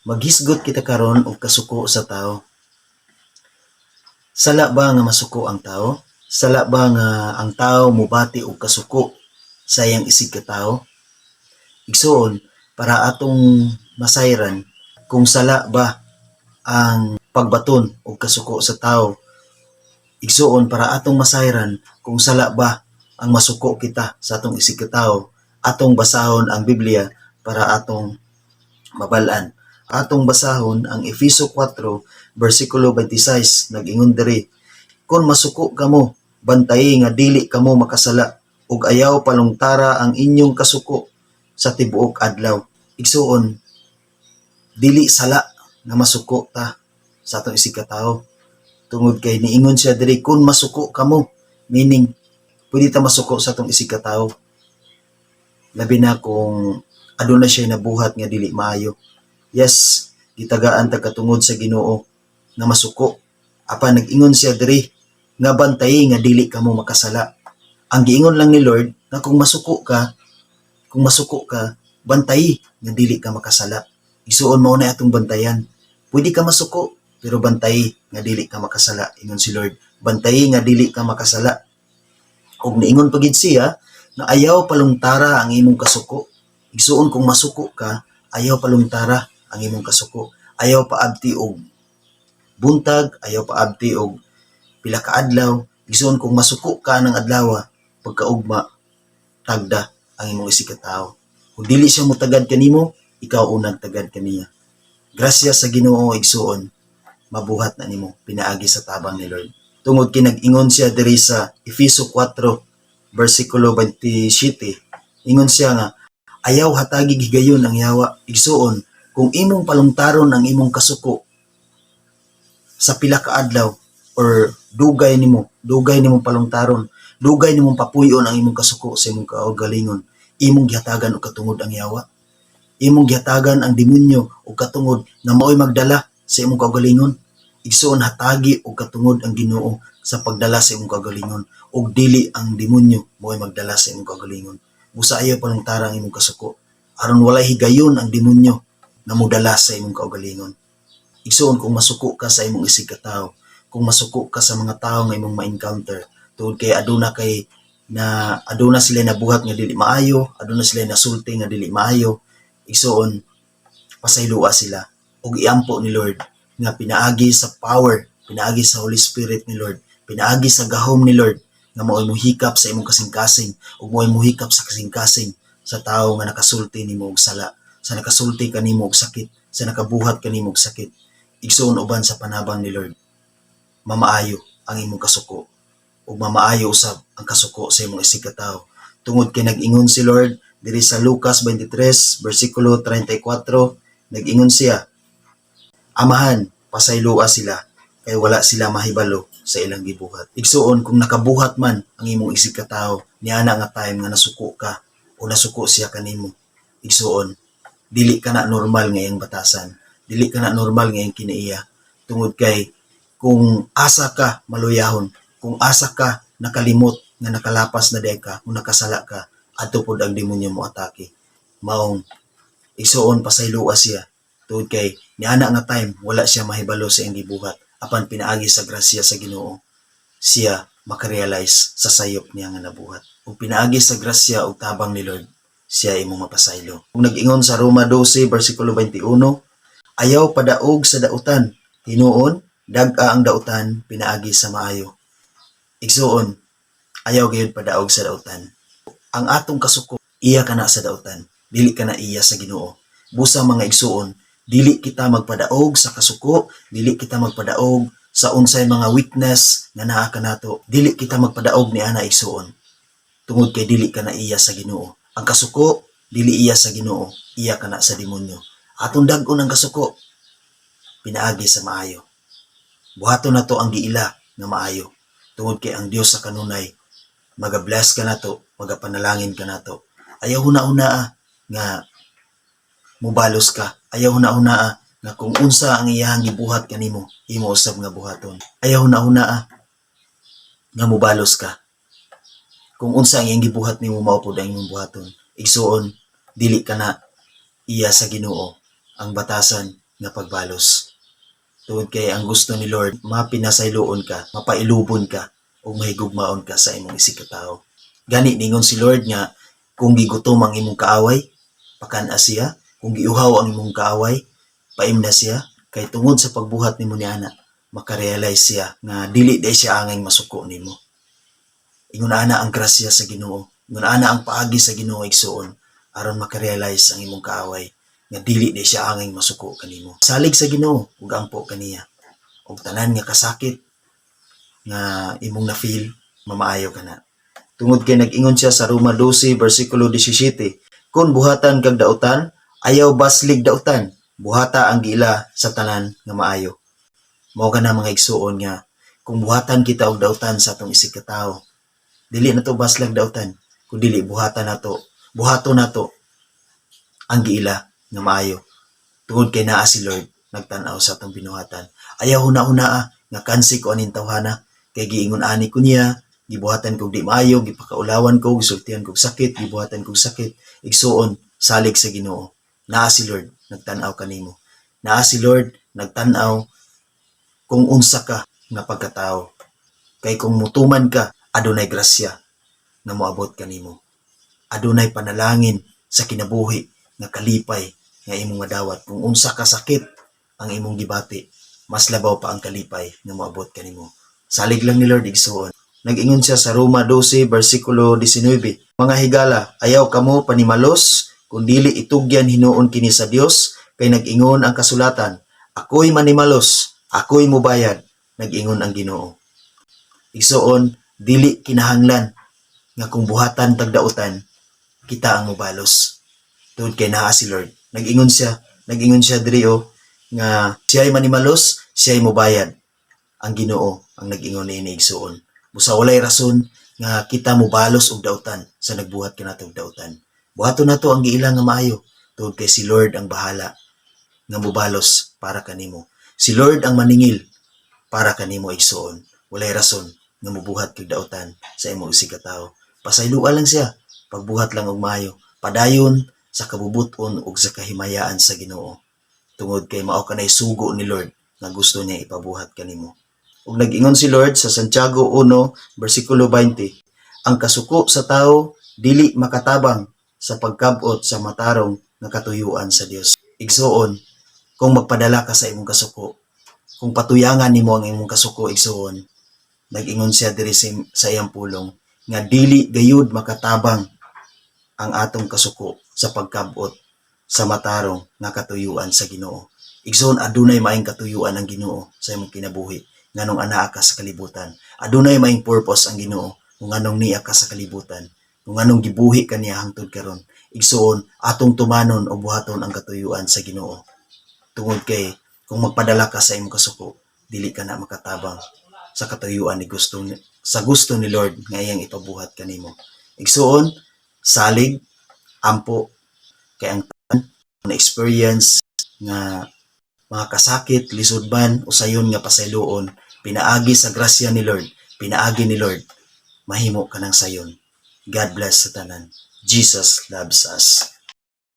Maghisgot kita karon og kasuko sa tao. Sala ba nga masuko ang tao? Sala ba nga ang tao mobati og kasuko sa iyang isig ka tao? Igsuon, para atong masayran kung sala ba ang pagbaton og kasuko sa tao. Igsuon, para atong masayran kung sala ba ang masuko kita sa atong isig ka tao, atong basahon ang Biblia para atong mabal-an. Atong basahon ang Efeso 4 bersikulo 26. Nag-ingon diri, "Kon masuko kamo, bantayi nga dili kamo makasala ug ayaw palungtara ang inyong kasuko sa tibuok adlaw." Igsuon, dili sala nga masuko ta sa atong isig ka tao. Tungod kay niingon siya diri, "Kung masuko kamo," meaning pwede ta masuko sa atong isig ka tao. Labi na kung aduna siya nabuhat nga dili maayo. Yes, gitagaan ta katungod sa Ginoo nga masuko. Apan nag-ingon siya diri nga bantayi nga dili kamo makasala. Ang giingon lang ni Lord nga kung masuko ka, bantayi nga dili ka makasala. Igsuon, mao na atong bantayan. Pwede ka masuko, pero bantayi nga dili ka makasala. Ingon si Lord, bantayi nga dili ka makasala. Ug niingon pa gid siya nga ayaw palungtara ang imong kasuko. Igsuon, kung masuko ka, ayaw palungtara ang imong kasuko. Ayaw paabti og buntag, ayaw paabti og pila ka adlaw. Igsuon, kung masuko ka ng adlaw, pagkaugma, tagda ang imong isig ka tao. Kung dili siya mutagad kanimo, ikaw unang tagad kaniya. Grasya sa Ginoo, igsuon, mabuhat na nimo pinaagi sa tabang ni Lord. Tungod kay nag-ingon siya diri sa Efeso 4 bersikulo 27, ingon siya nga ayaw hatagi higayon ang yawa. Igsuon, kung imong palungtaron ang imong kasuko sa pila ka adlaw or dugay nimo palungtaron, dugay nimo papuyon ang imong kasuko sa imong kaugalingon, imong gihatagan og katungod ang yawa. Imong gihatagan ang demonyo og katungod nga mao'y magdala sa imong kaugalingon. Igsuon, hatagi og katungod ang Ginoo sa pagdala sa imong kaugalingon ug dili ang demonyo mao'y magdala sa imong kaugalingon. Busa ayaw palungtara ang imong kasuko aron walay higayon ang demonyo nga modala sa imong kaugalingon. Igsuon, kung masuko ka sa imong isig ka tao, kung masuko ka sa mga tao nga imong ma-encounter, tungod kay aduna sila nabuhat nga dili maayo, aduna sila nasulti nga dili maayo, igsuon, pasayloa sila ug iampo ni Lord nga pinaagi sa power, pinaagi sa Holy Spirit ni Lord, pinaagi sa gahom ni Lord nga mao'y mohikap sa imong kasing-kasing ug mao'y mohikap sa kasing-kasing sa tawo nga nakasulti nimo og sala, sa nakasulti kanimo og sakit, sa nakabuhat kanimo og sakit. Igsuon, uban sa panabang ni Lord, mamaayo ang imong kasuko ug mamaayo usab ang kasuko sa imong isig ka tawo. Tungod kay nag-ingon si Lord diri sa Lucas 23 bersikulo 34, nag-ingon siya, "Amahan, pasayloa sila kay wala sila mahibalo sa ilang gibuhat." Igsuon, kung nakabuhat man ang imong isig ka tawo niana nga time nga nasuko ka o nasuko siya kanimo, igsuon, dili ka na normal nga iyang batasan, dili ka na normal nga iyang kinaiya, tungod kay kung asa ka maluyahon, kung asa ka nakalimot nga nakalapas na diay ka, kung nakasala ka, adto pod ang demonyo mo atake. Maong igsuon, pasayloa siya tungod kay niana nga time wala siya mahibalo sa iyang gibuhat, apan pinaagi sa grasya sa Ginoo siya makarealize sa sayop niya nga nabuhat, ug pinaagi sa grasya ug tabang ni Lord siya imong mapasaylo. Kung nag-ingon sa Roma 12 bersikulo 21, "Ayaw padaog sa dautan, hinuon dag-a ang dautan pinaagi sa maayo." Igsuon, ayaw gayud padaog sa dautan. Ang atong kasuko, iya kana sa dautan, dili kana iya sa Ginoo. Busa, mga igsuon, dili kita magpadaog sa kasuko, dili kita magpadaog sa unsay mga weakness nga naa kanato. Dili kita magpadaog ni ana, igsuon. Tungod kay dili kana iya sa Ginoo. Ang kasuko, dili iya sa Ginoo, iya kana sa demonyo. Atong dag-on ang kasuko pinaagi sa maayo. Buhaton nato ang giila nga maayo. Tungod kay ang Dios sa kanunay maga-bless kanato, magapanalangin kanato. Ayaw huna-hunaa nga mubalos ka. Ayaw huna-hunaa nga kung unsa ang iyahang gibuhat kanimo, imo usab nga buhaton. Ayaw huna-hunaa nga mubalos ka. Kung unsa ang iyang gibuhat nimo, mao pud ang imong buhaton. Igsuon, dili kana iya sa Ginoo ang batasan. nga pagbalos. Tungod kay ang gusto ni Lord, mapinasayloon ka, mapailubon ka, ug mahigugmaon ka sa imong isig katawo. Gani ningon si Lord nga kung gigutom ang imong kaaway, pakan-a siya. Kung giuhaw ang imong kaaway, paimna siya. Kay tungod sa pagbuhat nimo niana, makarealize siya nga dili diay siya angay masuko nimo. Ingon ana ang grasya sa Ginoo. Ingon ana ang paagi sa Ginoo, igsuon, aron makarealize ang imong kaaway nga dili diay siya angay masuko kanimo. Salig sa Ginoo ug ampo kaniya. Ug tanan nga kasakit nga imong na-feel, mamaayo ka na. Tungod kay nag-ingon siya sa Roma 12 versikulo 17, "Kung buhatan kag dautan, ayaw baslig dautan, buhata ang giila sa tanan nga maayo." Mao kana, mga igsuon, nga kung buhatan kita og dautan sa atong isig katawo, dili na to baslag dautan, kun dili buhatan nato, buhaton nato ang giila nga maayo. Tungod kay naa si Lord nagtan-aw sa atong binuhatan. Ayaw huna-hunaa nga kansi ko aning tawhana kay giingon ani ko niya, gibuhatan kog di maayo, gipakaulawan ko, gisultihan kog sakit, gibuhatan kog sakit. Igsuon, salig sa Ginoo. Naa si Lord nagtan-aw kanimo. Naa si Lord nagtan-aw kung unsa ka nga pagkatao. Kay kung mutuman ka, adunay grasya nga moabot kanimo. Adunay panalangin sa kinabuhi nga kalipay nga imong madawat. Kung unsa ka sakit ang imong gibati, mas labaw pa ang kalipay nga moabot kanimo. Salig lang ni Lord, igsuon. Nag-ingon siya sa Roma 12 versikulo 19, "Mga higala, ayaw kamo panimalos, kun dili itugyan hinuon kini sa Dios, kay nag-ingon ang kasulatan, 'Ako'y manimalos, ako'y mubayad, nag-ingon ang Ginoo.'" Igsuon, dili kinahanglan nga kung buhatan tag dautan, kita ang mobalos. Tungod kay naa si Lord. Nag-ingon siya diri oh, nga siya'y manimalos, siya'y mubayad. Ang Ginoo ang nag-ingon niini, igsuon. Busa walay rason nga kita mobalos og dautan sa nagbuhat kanato og dautan. Buhaton nato ang giila nga maayo tungod kay si Lord ang bahala nga mobalos para kanimo. Si Lord ang maningil para kanimo, igsuon. Walay rason nga mobuhat kag dautan sa imong isig katawo. Pasayloa lang siya, pagbuhat lang og maayo. Padayon sa kabubuton ug sa kahimayaan sa Ginoo. Tungod kay mao kanay sugo ni Lord nga gusto niya ipabuhat kanimo. Ug nag-ingon si Lord sa Santiago 1 bersikulo 20, "Ang kasuko sa tao dili makatabang sa pagkab-ot sa matarong nga katuyuan sa Dios." Igsuon, kung magpadala ka sa imong kasuko, kung patuyangan nimo ang imong kasuko, igsuon, nag-ingon siya diri sa iyang pulong nga dili gayud makatabang ang atong kasuko sa pagkabot sa matarong nga katuyuan sa Ginoo. Igsoon, adunay maayong katuyuan ang Ginoo sa imong kinabuhi nganong anaa ka sa kalibutan. Adunay maayong purpose ang Ginoo kung nganong nia ka sa kalibutan. Kung nganong gibuhi ka niya hangtod karon. Igsoon, atong tumanon o buhaton ang katuyuan sa Ginoo. Tungod kay kung magpadala ka sa imong kasuko, dili ka na makatabang sa katuyuan ni gusto ni, sa gusto ni Lord nga iyang ipabuhat kanimo. Igsuon, salig, ampo kay ang tanan na experience nga mga kasakit, lisod man o sayon nga pasayloon, pinaagi sa grasya ni Lord, pinaagi ni Lord, mahimo ka ng sayon. God bless sa tanan. Jesus loves us.